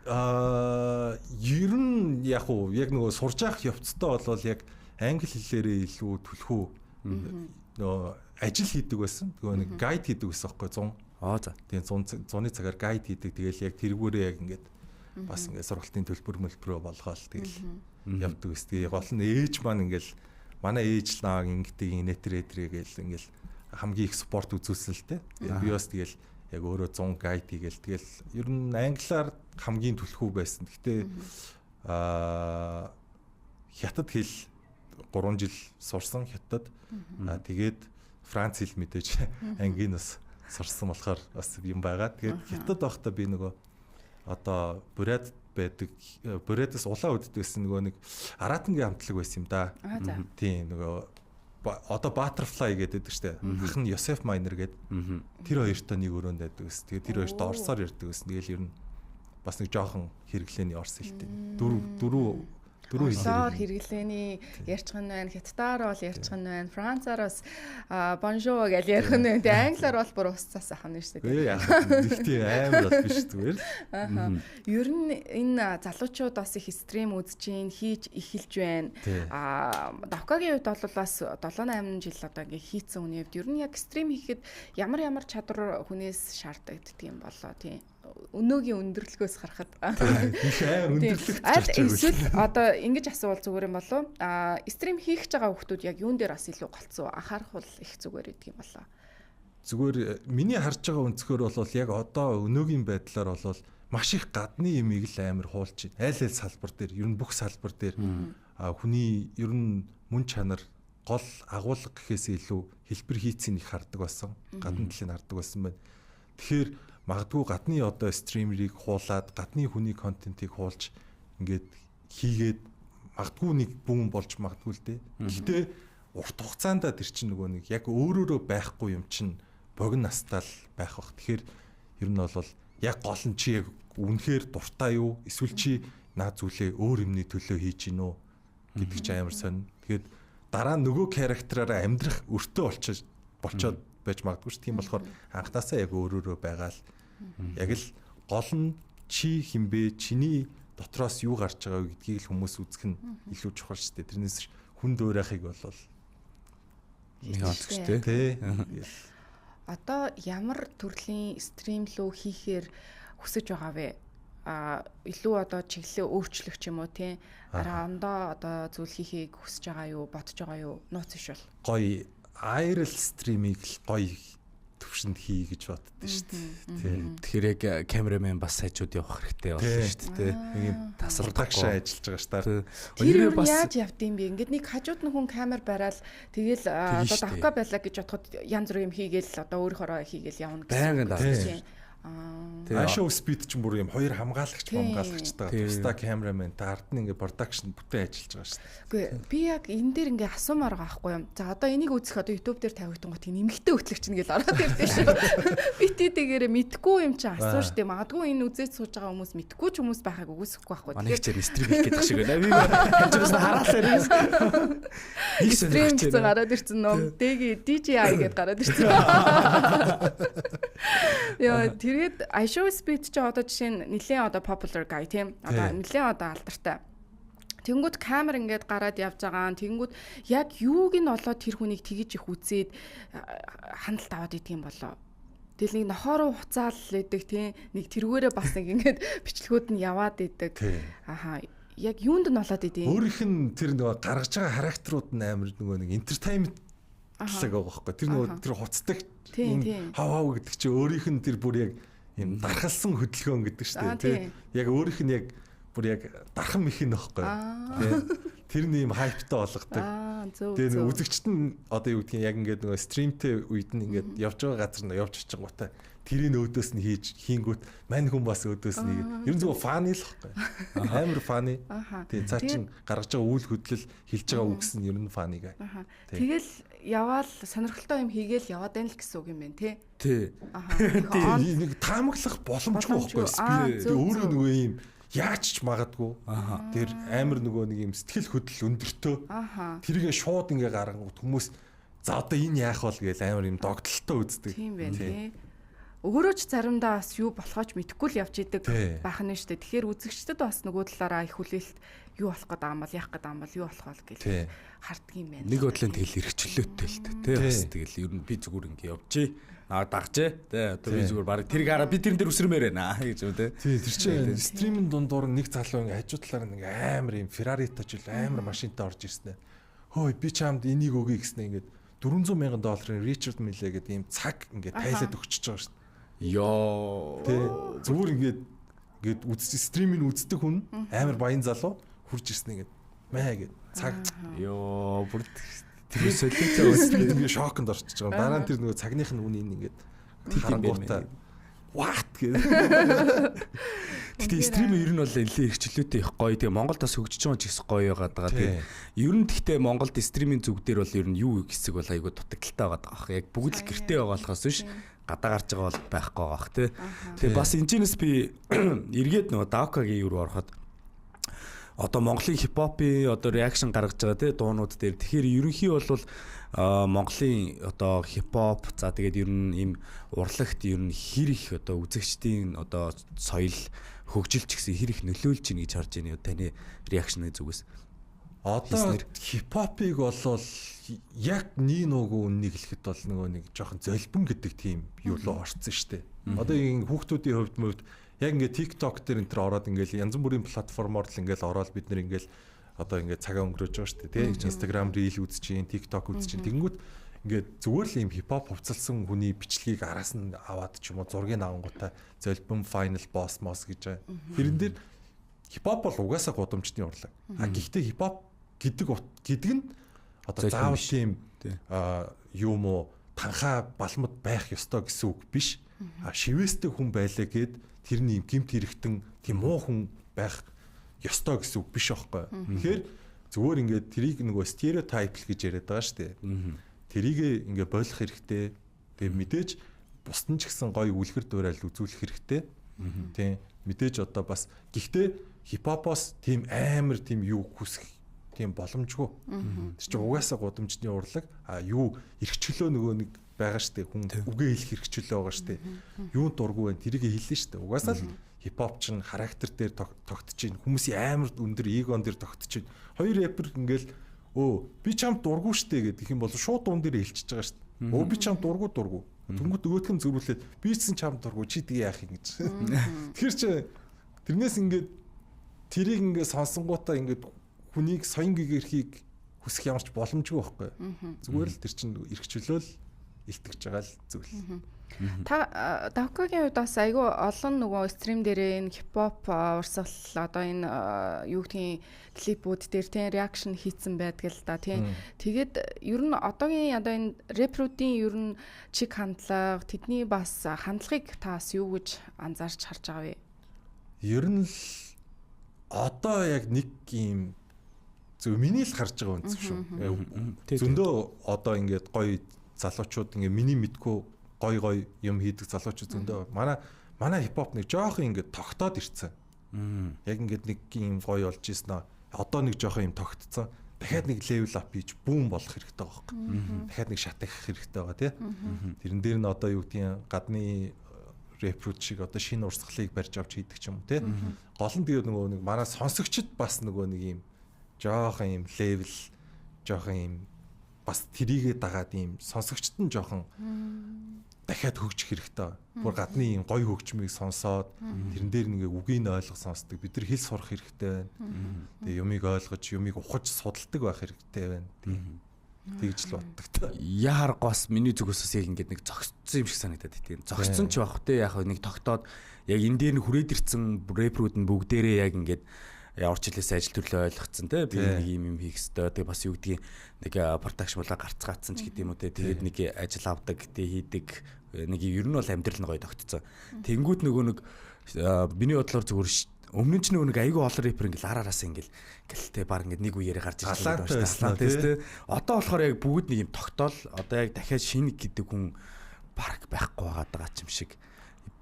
Аа, ер нь яг уу яг нөгөө сурж явах явцдаа бол яг англи хэлээрээ илүү түлхүү нөгөө ажил хийдэг байсан. Нөгөө нэг guide хийдэг байсан байхгүй 100. Аа за. Тийм 100 зуны цагаар guide хийдэг. Тэгэл яг тэргүүрээ яг ингээд бас ингээд сургалтын төлбөр мөлбөрөө болгоол тэгэл явдаг ус. Тэгээ гол нь ээж маань ингээд манай ээж л нааг ингэдэг инэтэр эдрээ гээл ингээл хамгийн их support үзүүлсэн л дээ. Тэгээ би бас тэгэл яг өөрөө 100 guide хийгээл тэгэл ер нь англиар хамгийн түлхүү байсан. Гэхдээ аа хятад хэл 3 жил сурсан хятад. Аа тэгээд Франц хэл мэдээж ангийн бас сурсан болохоор бас юм байгаа. Тэгээд хятад байхдаа би нөгөө одоо Бурят байдаг Бурятаас улаан үдд байсан нөгөө нэг Аратангийн хамтлаг байсан юм да. Тийм нөгөө одоо Butterfly гэдэг штэ. Ах нь Йосеф Майнер гэдэг. Тэр хоёртой нэг өрөөнд байдаг гэсэн. Тэгээд тэр хоёртой орсоор ярьдаг гэсэн. Тэгэл ер нь бас нэг жоохон хэрэглээний орс хэлтэй. Дөрөв дөрөв хэлээр хэрэглээний ярьчих нь байна. Хятадаар бол ярьчих нь байна. Францаар бас bonjour гэж ярих нь байна. Тэгээ англиар бол бүр ус цаас ах нь шүү дээ. Яах вэ? Тийм амар бол биш зүгээр л. Аа. Ер нь энэ залуучууд бас их stream үзэж гин хийж эхэлж байна. Аа Давкагийн хувьд бол бас 7 8 жил одоо ингээ хийцэн хүний хувьд ер нь яг stream хийхэд ямар ямар чадвар хүнээс шаарддаг юм болоо тийм өнөөгийн өндөрлөгөөс харахад их амар өндөрлөгт аль эсвэл одоо ингэж асуувал зүгээр юм болов аа stream хийх гэж байгаа хүмүүс яг юун дээр бас илүү голцсон анхаарах бол их зүгээр гэдэг юм болоо. Зүгээр миний харж байгаа өнцгөр бол яг одоо өнөөгийн байдлаар бол маш их гадны юмыг л амар хуулж байна. Аль аль салбар дээр ер нь бүх салбар дээр хүний ер нь мөн чанар гол агуулга гэхээс илүү хэлбэр хийцийг их хардаг болсон. Гадна талыг хардаг болсон байна. Тэгэхээр магадгүй гадны одоо streamer ийг хуулаад гадны хүний контентыг хуулж ингээд хийгээд магадгүй нэг boom болж магадгүй л дээ. Гэхдээ урт хугацаанд тэр чинь нөгөө нэг яг өөрөөрөө байхгүй юм чинь богино настаал байх бах. Тэгэхээр ер нь бол яг гол нь чи яг үнэхээр дуртай юу? Эсвэл чи наа зүйлээ өөр юмны төлөө хийж гин үү гэдэг чинь амар сонь. Тэгэхээр дараа нь нөгөө character аараа амьдрах өртөө болчоод байж магадгүй ш. Тийм болохоор анхнаасаа яг өөрөөрөө байгаа л яг л гол нь чи хинбэ чиний дотроос юу гарч байгаа вэ гэдгийг л хүмүүс үзэх нь илүү чухал шүү дээ. Тэрнээс хүн дөөрөхийг бол нэг онцгой шүү дээ. Одоо ямар төрлийн stream лүү хийхээр хүсэж байгаа вэ? А илүү одоо чиглэлээ өөрчлөх ч юм уу тийм арай ондоо одоо зүйл хийхийг хүсэж байгаа юу, бодож байгаа юу? Нууц биш бол. Гоё IRL stream-ийг л гоё төвшөнд хий гэж боддоо шүү дээ. Тийм. Тэгэхээр яг cameraman бас сайжууд явах хэрэгтэй болно шүү дээ. Нэг юм тасалдагшаа ажиллаж байгаа шүү дээ. Тэр бас яаж явд юм бэ? Ингээд нэг хажууд нь хүн камер бараал тэгэл одоо давка байлаа гэж бодоход янз бүр юм хийгээл одоо өөрөөрөө хийгээл явна гэсэн. Байнгын даа. Ашоу speed ч бүр юм хоёр хамгаалагч хамгаалагчтай тусдаа cameraman та ард нь ингээ production бүтэн ажиллаж байгаа шүү дээ. Үгүй би яг энэ дээр ингээ асуумаар байгаа байхгүй юу. За одоо энийг үзэх одоо YouTube дээр тавигдсан гот нэмэгтэй хөтлөгч нь гэл ороод ирдэ шүү. Би тийдэгээрээ мэдгүй юм чинь асуу шүү дээ. Магадгүй энэ үзээд сууж байгаа хүмүүс мэдгүй ч хүмүүс байхаг үгүйсэхгүй байхгүй. Манай хичээр stream хийх гэдэг шиг байна. Би хажуугаас нь хараалаа ирээс. Нэг stream гэсэн гараад ирсэн ном. DG DJI гэдээ гараад ирсэн. Яа тэгээд iShow Speed чи одоо жишээ нь нэлээд одоо popular guy тийм одоо нэлээд одоо алдартай. Тэнгүүд камер ингээд гараад явж байгаа. Тэнгүүд яг юуг нь олоод тэр хүнийг тэгэж их үзээд хяналт аваад идэх юм болоо. Тэгэл нэг нохоо руу хуцаал идэг тийм нэг тэргүүрээ бас нэг ингээд бичлэгүүд нь яваад идэг. Аха яг юунд нь болоод идэв. Өөрийнх нь тэр нөгөө гаргаж байгаа характерууд нь амар нөгөө нэг entertainment талаг байгаа байхгүй. Тэр нөгөө тэр хуцдаг хав хав гэдэг чинь өөрийнх нь тэр бүр яг юм дархалсан хөдөлгөөн гэдэг шүү дээ тий. Яг өөрийнх нь яг бүр яг дархан мэх нь байхгүй. Тий. Тэр нь юм hype тай болгодог. Тэгээ нэг үзэгчт нь одоо юу гэдгийг яг ингээд нөгөө stream тэй үед нь ингээд явж байгаа газар нь явж очингуудаа тэрийг өөдөөс нь хийж хийнгүүт мань хүн бас өөдөөс нь хийгээд ер нь зөвхөн funny л байхгүй. Амар funny. Тэгээ цаа чин гаргаж байгаа үйл хөдлөл хэлж байгаа үгс нь ер нь funny га. Тэгэл яваал сонирхолтой юм хийгээл яваад байна л гэсэн үг юм байна тий. Тий. Нэг таамаглах боломжгүй байхгүй. Тэгээ өөрөө нөгөө юм Яаж ч магадгүй. Тэр амар нөгөө нэг юм сэтгэл хөдлөл өндөртөө. Тэргээ шууд ингээ гаргангууд хүмүүс за одоо энэ яах вэ гээл амар юм догтлолтой үздэг. Тийм байна тий. Өөрөө ч заримдаа бас юу болохооч мэдэхгүй л явж идэг байх нь шүү дээ. Тэгэхээр үзэгчдэд бас нөгөө талаараа их хүлээлт юу болох гээд байгаа юм бол яах гээд байгаа юм бол юу болох вэ гэж харддаг юм байна. Нэг бодлын тэгэл эрхчлөөтэй л дээ тий. Бас тэгэл ер нь би зүгээр ингээ явжээ. Аа дагжээ. Тий. Одоо би зүгээр баг тэрийг хараа би тэрэн дээр үсрэмээр байна гэж юм тий. Тий, тэр чинь стримийн дундуур нэг залуу ингээ хажуу талаар ингээ амар юм Ferrari-тай ч үл амар машинтай орж ирсэн ээ. Хөөе би чамд энийг өгье гэснэ ингээд 400 мянган долларын Richard Mille гэдэг ийм цаг ингээд тайлаад өгчөж байгаа шүү дээ. Йоо. Тэ зүгээр ингээд ингээд үзэж стримийг үздэг хүн амар баян залуу хурж ирсэн ингээд мэ гэд цаг ёо бүр тэр солиотой үздэг ингээд шоконд орчиж байгаа. Дараа нь тэр нөгөө цагных нь үнийг ингээд харангуутаа what гэдэг. Гэтэ стрим ер нь бол нэлээд эрхчлөөтэй их гоё. Тэгээ Монголд бас хөгжиж байгаа ч гэсэн гоё байгаад байгаа. Тэгээ ер нь гэхдээ Монголд стримийн зүг дээр бол ер нь юу хэсэг бол айгүй дутагдaltaй байгаад байгаа. Яг бүгд л гэртээ байгаа болохоос биш гадаа гарч байгаа бол байхгүй байгаа бах тий. Тэгээ бас энэчнээс би эргээд нөгөө Давкагийн юу руу ороход одоо Монголын хипхопын одоо реакшн гаргаж байгаа тий дуунууд дээр. Тэгэхээр ерөнхий бол Монголын одоо хипхоп за тэгээд ер нь ийм урлагт ер нь хэр их одоо үзэгчдийн одоо соёл хөгжилч гэсэн хэр их нөлөөлж ийн гэж харж байна таны реакшны зүгээс. Одоо хипхопыг болвол яг нэг нүгүү үннийг хэлэхэд бол нөгөө нэг жоохон золбон гэдэг тийм юу руу орцсон шүү дээ. Одоо энэ хүүхдүүдийн хувьд мөвд яг ингээ TikTok дээр энэ төр ороод ингээл янз бүрийн платформоор л ингээл ороод бид нэр ингээл одоо ингээд цагаа өнгөрөөж байгаа шүү дээ тий. Instagram Reel үзэж чинь, TikTok үзэж чинь. Тэгэнгүүт ингээд зүгээр л ийм хипхоп хувцалсан хүний бичлэгийг араас нь аваад ч юм уу зургийг авангуудаа золбон final boss мос гэж байгаа. Тэрэн дээр хипхоп бол угаасаа гудамжны урлаг. А гэхдээ хипхоп гэдэг нь одоо заавал тийм юм уу танхаа балмад байх ёстой гэсэн үг биш. А шивээстэй хүн байлаа гэд тэрний гэмт хэрэгтэн тийм муу хүн байх ёстой гэсэн үг биш аахгүй. Тэгэхээр зүгээр ингээд тэрийг нөгөө стереотип л гэж яриад байгаа шүү дээ. Тэрийг ингээ болох хэрэгтэй. Тэгээ мэдээж бусд нь ч гэсэн гоё үлгэр дуурайл үзүүлэх хэрэгтэй. Тийм мэдээж одоо бас гэхдээ хипхопоос тийм амар тийм юу хүсэх тийм боломжгүй. Тэр чинь угаасаа гудамжны урлаг а юу эрхчлөө нөгөө нэг байгаа штэ хүн үгээ хэлэх эрхчлөө байгаа штэ. Юунд дургүй байна тэрийг хэлнэ штэ. Угаасаа л хипхоп чинь характер дээр тогтож чинь хүмүүсийн амар өндөр эгон дээр тогтож чинь. Хоёр рэпер ингээл өө би чамд дургүй штэ гэдэг юм бол шууд дуун дээр хэлчихэж байгаа штэ. Өө би чамд дургүй дургүй. Тэнгүүд нөгөөх нь зөрүүлээд би ч гэсэн чамд дургүй чи тгий яах юм гэж. Тэгэхээр чи тэрнээс ингээд тэрийг ингээд сонсонгуудаа ингээд хүнийг соён гэгэрхийг хүсэх ямар ч боломжгүй байхгүй. Зүгээр л тэр чинь эрхчлөөл илтгэж байгаа л зүйл. Та Давкагийн хувьд бас айгүй олон нөгөө стрим дээрээ энэ хипхоп урсгал одоо энэ юу гэдгийг клипүүд дээр тийм реакшн хийцэн байдаг л да тийм. Тэгээд ер нь одоогийн одоо энэ рэпрүүдийн ер нь чиг хандлага тэдний бас хандлагыг та бас юу гэж анзаарч харж байгаа вэ? Ер нь л одоо яг нэг юм зөв миний л харж байгаа үнцэг шүү. Зөндөө одоо ингээд гоё залуучууд ингээ миний мэдгүй гой гой юм хийдэг залуучууд зөндөө. Манай хипхоп нэг жоохон ингээд тогтоод ирцэн. Яг ингээд нэг юм гоё болж ирсэн аа. Одоо нэг жоохон юм тогтцсон. Дахиад нэг level up хийж бүүн болох хэрэгтэй байгаа байхгүй. Дахиад нэг шат ахих хэрэгтэй байгаа тий. Тэрэн дээр нь одоо юу гэдгийг гадны рэпрүүд шиг одоо шинэ урсгалыг барьж авч хийдэг ч юм уу тий. Гол нь тэгээд нөгөө нэг манай сонсогчд бас нөгөө нэг юм жоохон юм level жоохон юм бас тэрийгэ дагаад юм сонсогчд нь жоохон дахиад хөгжих хэрэгтэй. Бүр гадны юм гоё хөгжмийг сонсоод тэрэн дээр нэг үгийг ойлгох сонсдог. Бид нар хэл сурах хэрэгтэй байна. Тэгээ юмыг ойлгож, юмыг ухаж судалдаг байх хэрэгтэй байна. Тэгж л боддог та. Яарга бас миний зүгээс бас яг ингээд нэг зогсцсон юм шиг санагдаад тийм. Зогсцсон ч байх те яг нэг тогтоод яг энэ дээр нь хүрээд ирсэн рэпрүүд нь бүгдээрээ яг ингээд ямар ч хэлээс ажил төрлөө ойлгоцсон те би нэг юм юм хийх ёстой. Тэгээ бас юу гэдгийг нэг продакшн болоо гарцгаацсан ч гэдэг юм уу те. Тэгээд нэг ажил авдаг, тэг хийдэг нэг ер нь бол амьдрал нь гоё тогтцсон. Тэнгүүд нөгөө нэг миний бодлоор зүгээр өмнө нь ч нөгөө нэг айгүй олон рэпер ингээл арараас ингээл гэл те баг ингээд нэг үеэрээ гарч ирж байгаа шүү дээ те. Одоо болохоор яг бүгд нэг юм тогтоол одоо яг дахиад шинэ гэдэг хүн баг байхгүй байгаа даа ч юм шиг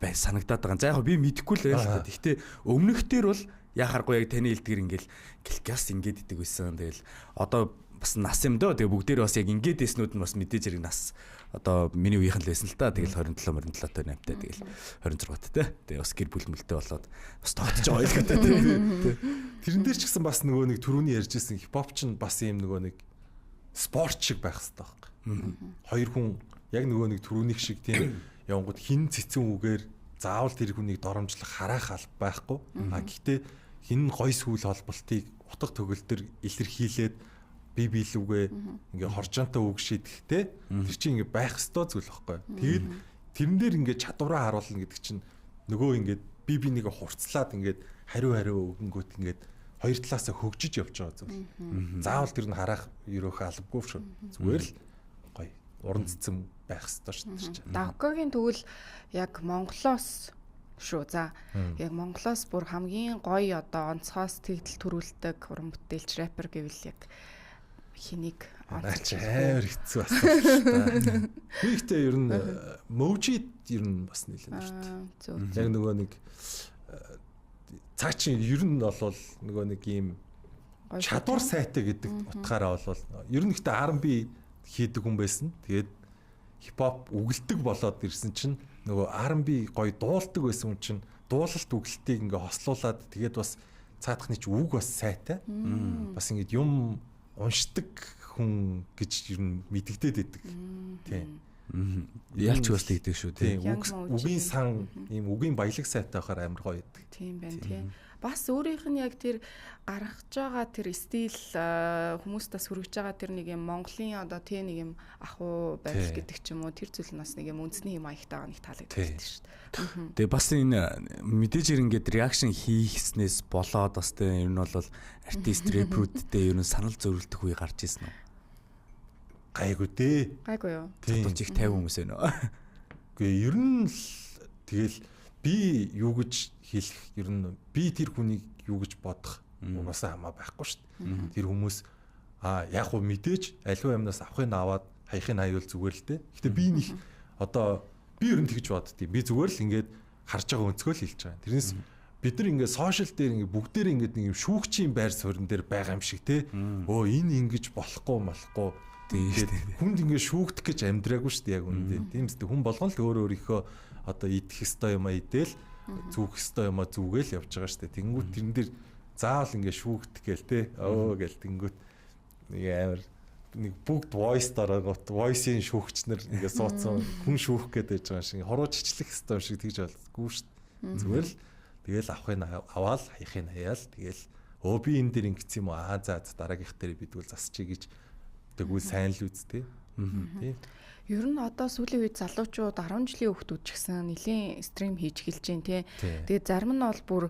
бай санагдаад байгаа. За яг би мэдэхгүй л байл та. Гэхдээ өмнөх дээр бол Яхааргүй яг таны хэлдгэр ингээл гэлгас ингээд идэг байсан. Тэгэл одоо бас нас юм дөө. Тэгээ бүгдээр бас яг ингээд эснүүд нь бас мэдээж хэрэг нас одоо миний үеийнхэн л байсан л та. Тэгэл 27 27 8-тай тэгэл 26 тай. Тэгээ бас гэр бүл мөлтэй болоод бас тогтож байгаа юм л тэ. Тэрэн дээр ч гэсэн бас нөгөө нэг түрүүний ярьжсэн хипхоп ч бас юм нөгөө нэг спорт шиг байх хэрэгтэй байхгүй. Хоёр хүн яг нөгөө нэг түрүүнийх шиг тийм явангууд хин цэцэн үгээр заавал тэр хүнийг доромжлох хараах алба байхгүй. А гэхдээ хин гой сүүл холболтыг утга төгөлдөр илэрхийлээд би биелүүгээ ингээ хоржоонтой үг шийдэхтэй тэр чинь ингээ байх ёстой зүйл байхгүй. Тэгээд тэрэн дээр ингээ чадвараа харуулна гэдэг чинь нөгөө ингээд би бинийгээ хурцлаад ингээд хариу хариу өгөнгөт ингээд хоёр талаасаа хөгжиж явж байгаа зүйл. Заавал тэр нь хараах ерөөх албагүй шүү. Зүгээр л гоё уран цэцэн байх ёстой шүү дээ чинь. Давкагийн тэгвэл яг Монголоос шүү. За яг Монголоос бүр хамгийн гоё одоо онцгой сэтгэл төрүүлдэг уран бүтээлч рэпер гэвэл яг хэнийг онцлж амар хэцүү асуулт л та. Би ихтэй ер нь Мөвжид ер нь бас нэлээд дуртай. Яг нөгөө нэг цаа чинь ер нь бол нөгөө нэг ийм чадвар сайтай гэдэг утгаараа бол ер нь ихтэй R&B хийдэг хүн байсан. Тэгээд хипхоп үгэлдэг болоод ирсэн чинь нөгөө R&B гоё дуулдаг байсан хүн чинь дуулалт үгэлтийг ингээ хослуулад тэгээд бас цаадхны чи үг бас сайтай. Бас ингээд юм уншдаг хүн гэж ер нь мэдэгдээд байдаг. Тийм. Ялч бас тэгдэг шүү тийм. Үгийн сан ийм үгийн баялаг сайтай байхаар амар гоё байдаг. Тийм байна тийм. Бас өөрийнх нь яг тэр гаргаж байгаа тэр стил хүмүүст бас хүргэж байгаа тэр нэг юм Монголын одоо тийм нэг юм ахуй байдал гэдэг ч юм уу тэр зүйл нь бас нэг юм үндэсний юм маягтайгаа нэг таалагддаг шүү дээ. Тэгээ бас энэ мэдээж хэрэг ингээд реакшн хийхснээс болоод бас тийм ер нь бол артист рэпрүүдтэй ер нь санал зөрөлдөх үе гарч ирсэн үү? Гайгүй дээ. Гайгүй юу? Чадварч их 50 хүмүүс байна уу? Үгүй ер нь л тэгэл би юу гэж хэлэх ер нь би тэр хүнийг юу гэж бодох угаасаа хамаа байхгүй шүү дээ. Тэр хүмүүс яг хуу мэдээж аливаа юмнаас авахыг аваад хаяхыг хаяул зүгээр л дээ. Гэтэ би нэг одоо би ер нь тэгж боддtiin. Би зүгээр л ингээд харж байгаа өнцгөө л хэлж байгаа. Тэрнээс бид нар ингээд сошиал дээр ингээд бүгдээр ингээд нэг юм шүүгчийн байр суурин дээр байгаа юм шиг те. Өө энэ ингэж болохгүй молохгүй. Тэгээд хүнд ингээд шүүгдэх гэж амьдраагүй шүү дээ яг үнэндээ. Тийм үстэй хүн болгон л өөр өөрийнхөө одоо идэх ёстой юм а идэл зүүх ёстой юм а зүгээл явж байгаа шүү дээ. Тэнгүүт тэрэн дээр заавал ингээд шүүгдэх гээл те. Өө гээл тэнгүүт нэг амар нэг бүгд voice дараагут voice-ийн шүүгчнэр ингээд суудсан хүн шүүх гээд байж байгаа шиг хурууч ичлэх ёстой юм шиг тэгж болдгоо шүү дээ. Зүгээр л тэгэл авахыг аваал хаяхыг хаяал тэгэл өө би энэ дээр ингэсэн юм уу аа за дараагийнх дээр би тэгвэл засчих гэж тэгвэл сайн л үсттэй. Тийм. Ер нь одоо сүүлийн үед залуучууд 10 жилийн хүүхдүүд ч гэсэн нэлийн стрим хийж эхэлж байна тий. Тэгээд зарим нь бол бүр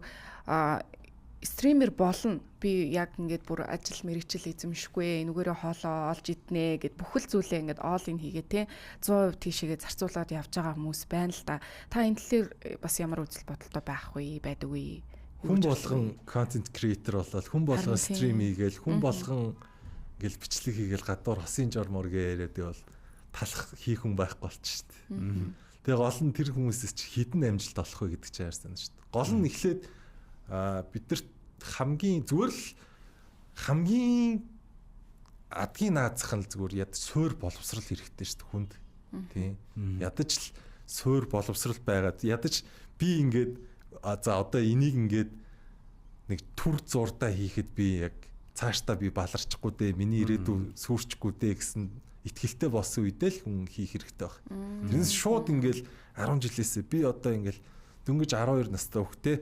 стример болно. Би яг ингээд бүр ажил мэргэжил эзэмшихгүй, энүүгээрээ хоолоо олж иднэ гэд бүхэл зүйлээ ингээд all in хийгээ тий. 100% тийшээгээ зарцуулаад явж байгаа хүмүүс байна л да. Та энэ талаар бас ямар үзэл бодолтой байх вэ? Байдаг вэ? Хүн болгон content creator болоод хүн болгон стрим хийгээл хүн болгон ингээл бичлэг хийгээл гадуур хосын жор мор гээ яриад байвал талах хийх хүн байхгүй болчих шүү дээ. Тэгээ гол нь тэр хүмүүсээс чи хідэн амжилт олох вэ гэдэг чинь ярьсан шүү дээ. Гол нь эхлээд бидэрт хамгийн зүгээр л хамгийн адгийн наазах нь зүгээр ядаж суур боловсрал хэрэгтэй шүү дээ хүнд. Тийм. Ядаж л суур боловсрал байгаад ядаж би ингээд за одоо энийг ингээд нэг түр зурдаа хийхэд би яг цаашдаа би баларчихгүй дээ, миний ирээдүй сүрчихгүй дээ гэсэн итгэлтэй болсон үедээ л хүн хийх хэрэгтэй баг. Тэрнээс шууд ингээл 10 жилээсээ би одоо ингээл дөнгөж 12 настай хүүхдээ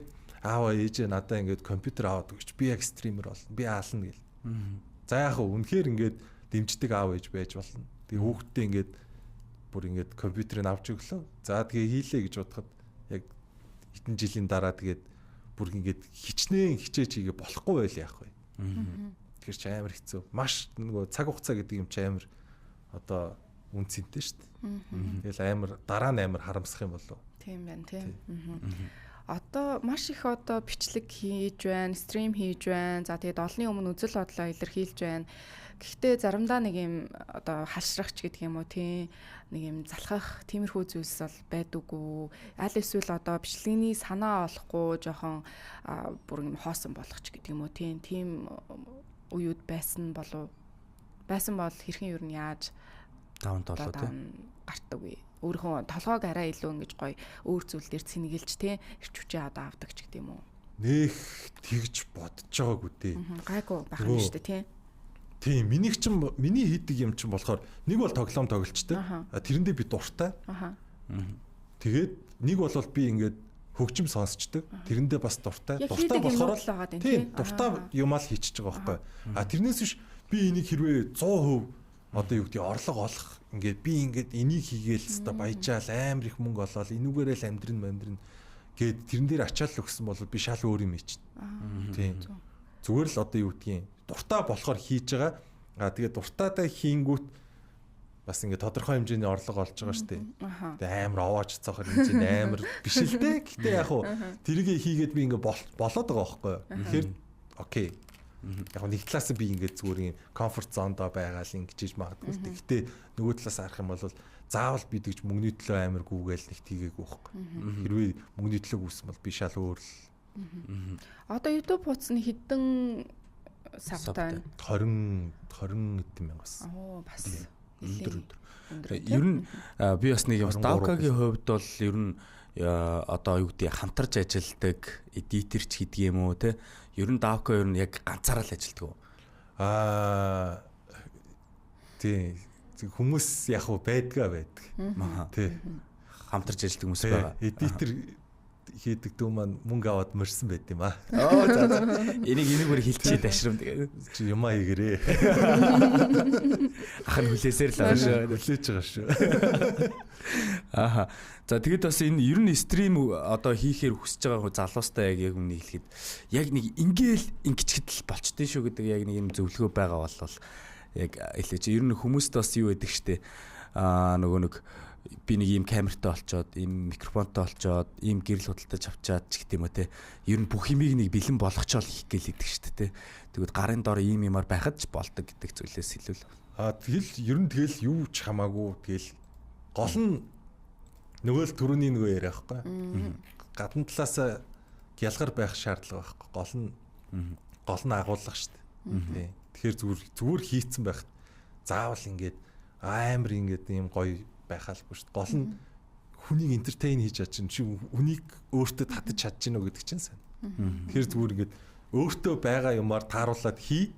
аава ээжээ надаа ингээд компьютер аваад өгч би яг стример болно. Би аална гэл. За яг хөө үнэхээр ингээд дэмждэг аав ээж байж болно. Тэгээ хүүхдтэй ингээд бүр ингээд компьютерыг авч өглөө. За тэгээ хийлээ гэж бодоход яг хэдэн жилийн дараа тэгээд бүр ингээд хичнээн хичээж хийгээ болохгүй байл яах вэ? Тэгэхээр чи амар хэцүү. Маш нөгөө цаг хугацаа гэдэг юм чи амар одоо үн цэнтэй шүү дээ. Тэгэл амар дараа нь амар харамсах юм болов. Тийм байна тийм. Одоо маш их одоо бичлэг хийж байна, стрим хийж байна. За тэгээд олонний өмнө үзэл бодлоо илэрхийлж байна. Гэхдээ заримдаа нэг юм одоо халшрахч гэдэг юм уу тий нэг юм залхах тиймэрхүү зүйлс бол байдаггүй. Аль эсвэл одоо бичлэгийн санаа олохгүй жоохон бүр юм хоосон болгоч гэдэг юм уу тий тийм үеуд байсан болов байсан бол хэрхэн юу нь яаж даун толгой тий гартдаг вэ? Өөрийнхөө толгойг арай илүү ингэж гоё өөр зүйл дээр цэнгэлж тий эрч хүчээ одоо авдаг ч гэдэг юм уу? Нэх тэгж бодож байгаагүй дээ. Гайгүй байх юм шүү дээ тий. Тийм, миний чинь миний хийдэг юм чинь болохоор нэг бол тоглоом тоглолчтой. Тэрэндээ би дуртай. Тэгээд нэг бол би ингээд хөгжим сонсчдаг. Тэрэндээ бас дуртай. Дуртай болохоор тийм, дуртай юмаа л хийчихэж байгаа байхгүй. А тэрнээс биш би энийг хэрвээ 100% одоо юу гэдэг орлого олох ингээд би ингээд энийг хийгээл хэвээр баяжаал амар их мөнгө олоод энүүгээрээ л амьдрын гээд тэрэн дээр ачаал өгсөн бол би шал өөр юм хийчихнэ. Тийм. Зүгээр л одоо юу гэдгийг дуртай болохоор хийж байгаа. А тэгээд дуртайтай хийнгүүт бас ингээд тодорхой хэмжээний орлого олж байгаа шүү дээ. Тэгээ амар овоож цоохор хэмжээний амар биш л дээ. Гэтэ яг хуу тэрийг хийгээд би ингээд болоод байгаа байхгүй юу. Тэгэхээр окей. Яг нэг талаас би ингээд зүгээр юм комфорт зондоо байгаа л ингэж иж магадгүй л дээ. Гэтэ нөгөө талаас харах юм бол заавал би тэгж мөнгөний төлөө амар гүгээл нэг тийгээгүй байхгүй. Хэрвээ мөнгөний төлөө гүйсэн бол би шал өөр л. Одоо YouTube хуудас нь хэдэн савтай байна? 20 хэдэн мянгас. Оо бас өндөр. Ер нь би бас нэг юм Давкагийн хувьд бол ер нь одоо юу гэдэг хамтарч ажилладаг эдитер ч гэдэг юм уу те. Ер нь Давка ер нь яг ганцаараа л ажилладаг уу? Аа тий хүмүүс яг уу байдгаа байдаг. Тий. Хамтарч ажилладаг хүмүүс байгаа. Эдитер хийдэг дүү маань мөнгө аваад мөрсөн байт юм аа. Оо за за. Энийг бүр хилчээд ашрам тэгээ. Чи юмаа хийгэрээ. Ах нь хүлээсээр л байгаа шүү. Хүлээж байгаа шүү. Ааха. За тэгэд бас энэ ер нь стрим одоо хийхээр хүсэж байгаа залуустай яг үнийг хэлэхэд яг нэг ингээл ингэчгэд л болчтой шүү гэдэг яг нэг юм зөвлөгөө байгаа бол яг хэлээч. Ер нь хүмүүст бас юу байдаг штэ. Аа нөгөө нэг би нэг ийм камертай болчоод, ийм микрофонтой болчоод, ийм гэрэл худалдаж авчаад ч гэдэг юм уу те. Ер нь бүх юмыг нэг бэлэн болгочоол хийх гээл гэдэг штэ те. Тэгвэл гарын дор ийм юмар байхад ч болдог гэдэг зүйлээс хэлвэл. Аа тэгэл ер нь тэгэл юу ч хамаагүй тэгэл гол нь нөгөө л түрүүний нөгөө яриа байхгүй. Гадна талаас ялгар байх шаардлага байхгүй. Гол нь агуулга штэ. Тий. Тэгэхээр зүгээр хийцэн байх заавал ингээд амар ингээд ийм гоё байхаалгүй шүү дээ. Гол нь хүнийг entertain хийж чадчих чи хүнийг өөртөө татаж чадчих гинөө гэдэг чинь сайн. Тэгэхээр зүгээр ингээд өөртөө байгаа юмар тааруулаад хий.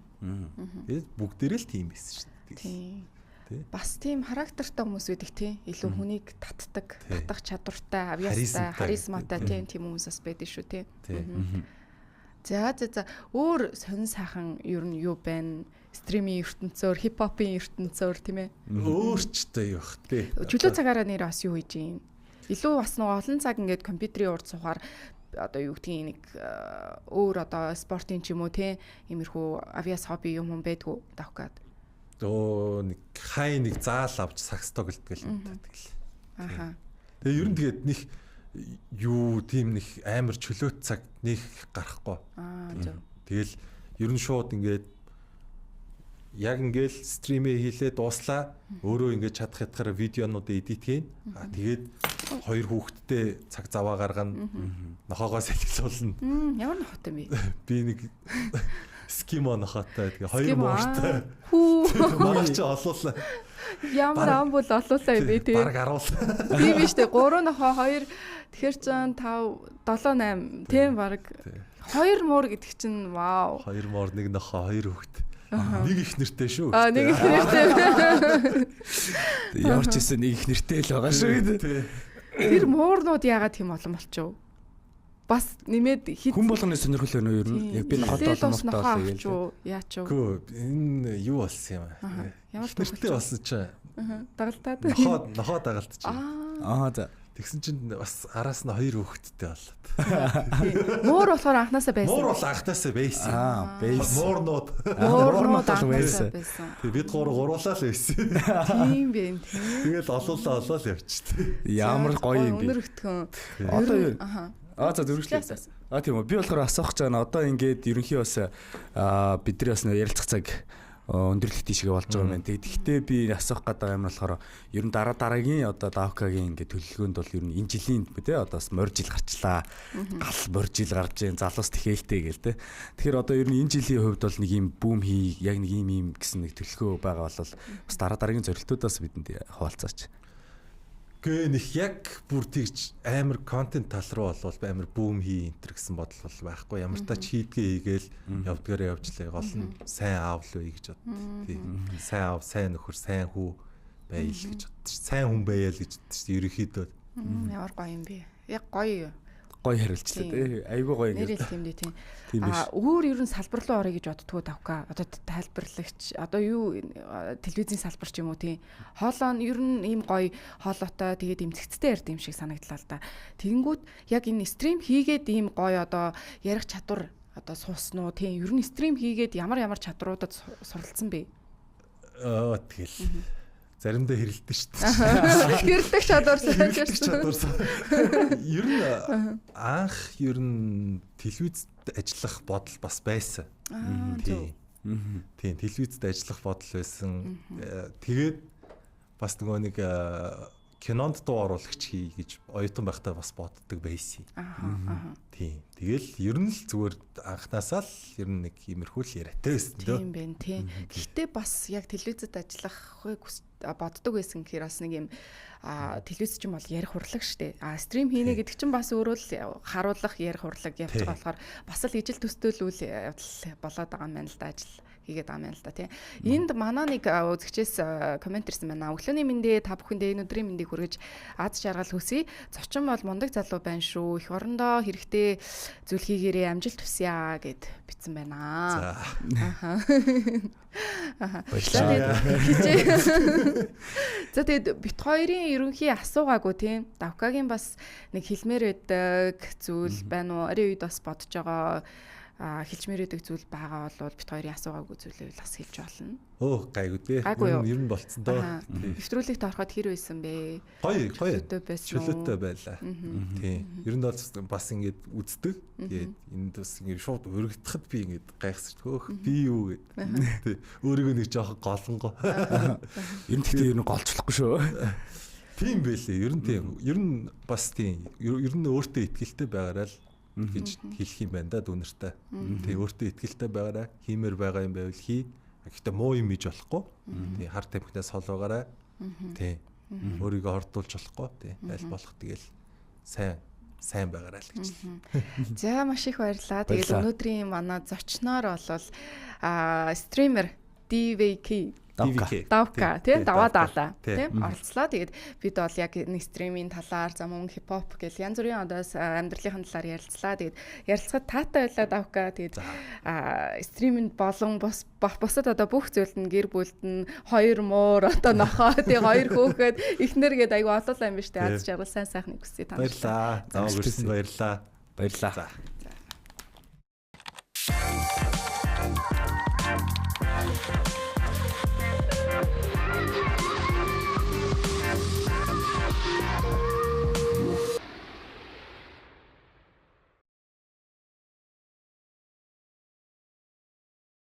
Тэгээд бүгдээрээ л тийм байсан шүү дээ. Тийм. Бас тийм характертай хүмүүс байдаг тий. Илүү хүнийг татдаг, татах чадвартай, авьяастай, харизматай тийм хүмүүс бас байдаг шүү тий. За за за өөр сонин сайхан ер нь юу байна? Стримийн ертөнцөөр, хипхопын ертөнцөөр тийм ээ. Өөрчтэй юу бах тий. Чөлөө цагаараа нэр бас юу хийж юм? Илүү бас нөгөө олон цаг ингээд компьютерийн урд сухаар одоо юу гэдгийг нэг өөр одоо спортын ч юм уу тий иймэрхүү авиас хобби юм юм байдгүй давхгаад. Өө нэг хай нэг заал авч сакс тоглолт гэл юм тэгэл. Аха. Тэгээ ер нь тэгээд нэг юу тийм нэг амар чөлөөт цаг нэг гарахгүй. Аа зөв. Тэгэл ер нь шууд ингээд яг ингээл стримээ хийлээ дууслаа. Өөрөө ингээд чадах ятгахаараа видеонуудаа эдит хийн. Аа тэгээд хоёр хүүхэдтэй цаг заваа гаргана. Нохоогоо сэлгэлүүлнэ. Ямар нохотой юм бэ? Би нэг скимо нохотой тэгээ хоёр мууртай. Хүү. Манай чи олуулаа. Ямар ам бол олуулаа юм бэ тий. Бараг аруулаа. Тийм биш үү? 3 нохоо 2 тэгэхэр чин 5 7 8 тийм бараг 2 муур гэдэг чинь вау. 2 муур нэг нохоо 2 хүүхэд. Нэг их нэртэй шүү. Аа нэг их нэртэй. Ямар ч гэсэн нэг их нэртэй л байгаа шүү гэдэг. Тэр муурнууд яагаад тийм олон болчихов? Бас нэмээд хэд хүн болгоны сонирхол байна уу ер нь? Яг би нохотой олон мууртай болъё гээл. Яач юу? Үгүй энэ юу болсон юм аа? Ямар нэртэй болсон чинь. Дагалдаад. Нохоо дагалдчих. Аа за. Тэгсэн чинь бас араас нь хоёр хүүхэдтэй боллоо. Муур болохоор анханасаа байсан. Муур бол анханасаа байсан. Аа, байсан. Муурнууд. Муурнууд анханасаа байсан. Тэг бид гурлаа л байсан. Тийм бэ. Тэгэл олоолаа олоол явчихтээ. Ямар гоё юм бэ. Өнөр өтгөн. Одоо юу? Аа за зүрхлээ. Аа тийм үү. Би болохоор асуух гэж байна. Одоо ингээд ерөнхий бас бидний бас ярилцах цаг өндөрлөх тийшээ болж байгаа юм байна. Тэгээд гэхдээ би асуух гэдэг юм болохоор ер нь дараа дараагийн одоо Давкагийн ингээд төлөвлөгөөнд бол ер нь энэ жилийн тий одоо бас морь жил гарчлаа. Гал морь жил гарч जैन залуус тэхээлтэй гээл тий. Тэгэхээр одоо ер нь энэ жилийн хувьд бол нэг юм бүүм хий яг нэг юм юм гэсэн нэг төлөвлөгөө байгаа бол бас дараа дараагийн зорилтуудаас бидэнд хуваалцаач. Гэ нэг яг бүр тэгж амар контент тал руу болвол амар бүүм хий энтер гэсэн бодол бол байхгүй. Ямар тач хийдгээ хийгээл явдгаараа явжлаа. Гол нь сайн аав л үе гэж бод. Тийм. Сайн аав, сайн нөхөр, сайн хүү байл гэж бодсон. Сайн хүн байя л гэж бодсон шүү дээ. Ерөнхийдөө. Ямар гоё юм бэ? Яг гоё гоё харилцлаа тий. Айгуу гоё ингэ. Нэрэл тийм дээ тийм. А өөр ер нь салбар руу орё гэж боддгоо Давка. Одоо тайлбарлагч одоо юу телевизийн салбар ч юм уу тийм. Хоолоо нь ер нь ийм гоё хоолойтой тэгээд эмзэгцтэй ярьд юм шиг санагдлаа л да. Тэгэнгүүт яг энэ стрим хийгээд ийм гоё одоо ярих чадвар одоо суусан уу тийм. Ер нь стрим хийгээд ямар ямар чадруудад суралцсан бэ? Тэгэл заримдаа хэрэлдэж шүү дээ. Хэрэлдэх чадвар сайжирсан. Ер нь анх ер нь телевизэд ажиллах бодол бас байсан. Тийм. Тийм, телевизэд ажиллах бодол байсан. Тэгээд бас нөгөө нэг кинонд дуу оруулагч хий гэж оюутан байхдаа бас боддог байсан. Тийм. Тэгэл ер нь л зүгээр анхнаасаа л ер нь нэг иймэрхүү л яриатай байсан дөө. Тийм байх тийм. Гэхдээ бас яг телевизэд ажиллахыг боддог байсан гэхээр бас нэг юм телевиз ч юм бол ярих хурлаг штэ. А стрим хийнэ гэдэг чинь бас өөрөө л харуулах ярих хурлаг явж байгаа болохоор бас л ижил төстөл үйл явдал болоод байгаа юм байна л да ажил хийгээд байгаа юм байна л да тий. Энд манай нэг үзэгчээс коммент ирсэн байна. Өглөөний мэндээ та бүхэндээ энэ өдрийн мэндийг хүргэж аз жаргал хүсье. Зочин бол мундаг залуу байна шүү. Их орондоо хэрэгтэй зүйл хийгээрээ амжилт хүсье гэд бичсэн байна. За. Аха. За тэгээд бит хоёрын ерөнхий асуугаагүй тийм. Давкагийн бас нэг хэлмээр байдаг зүйл байна уу? Орой үед бас бодож байгаа хэлчмээр байдаг зүйл байгаа бол бит хоёрын асуугаагүй зүйлээ бас хэлж болно. Өө гайгүй дээ. Ер нь болцсон доо. Нэвтрүүлэгт ороход хэр байсан бэ? Гоё гоё. Чөлөөтэй байлаа. Тийм. Ер нь бол бас ингэж үздэг. Тэгээд энд бас ингэж шууд өргөдөхөд би ингэж гайхсан шүү. Хөөх би юу гэд. Тийм. Өөрийгөө нэг жоохон голонгоо. Ер нь гэхдээ ер нь голчлохгүй шүү. Тийм байлээ. Ер нь тийм. Ер нь бас тийм. Ер нь өөртөө ихтэй байгаарай л гэж хэлэх юм байна да дүүнертэй. Тэг өөртөө ихтэй байгаарай. Хиймээр байгаа юм байвал хий. Гэхдээ муу юм хийж болохгүй. Тэг хар тамхинаас хол байгаарай. Тэг. Өөрийгөө хордуулж болохгүй. Тэг. Аль болох тэгэл сайн байгаарай л гэж. За маш их баярлалаа. Тэгээд өнөөдрийн манай зочноор болвол стример DVK Давка тийм даваа даалаа тийм оролцлоо. Тэгээд бид бол яг нэг стримийн талаар за мөн хипхоп гэл янз бүрийн одоо амьдралын талаар ярилцлаа. Тэгээд ярилцахад таатай байлаа Давка. Тэгээд стримэнд болон бусад одоо бүх зүйлд нь гэр бүлд нь хоёр муур одоо нохоо тийм хоёр хөөхөд эхнэр гээд айгу олоолаа юм биш үү? Аз жаргал сайн сайхныг хүсье та. Баярлалаа. Намайг урьсан баярлалаа. Баярлалаа.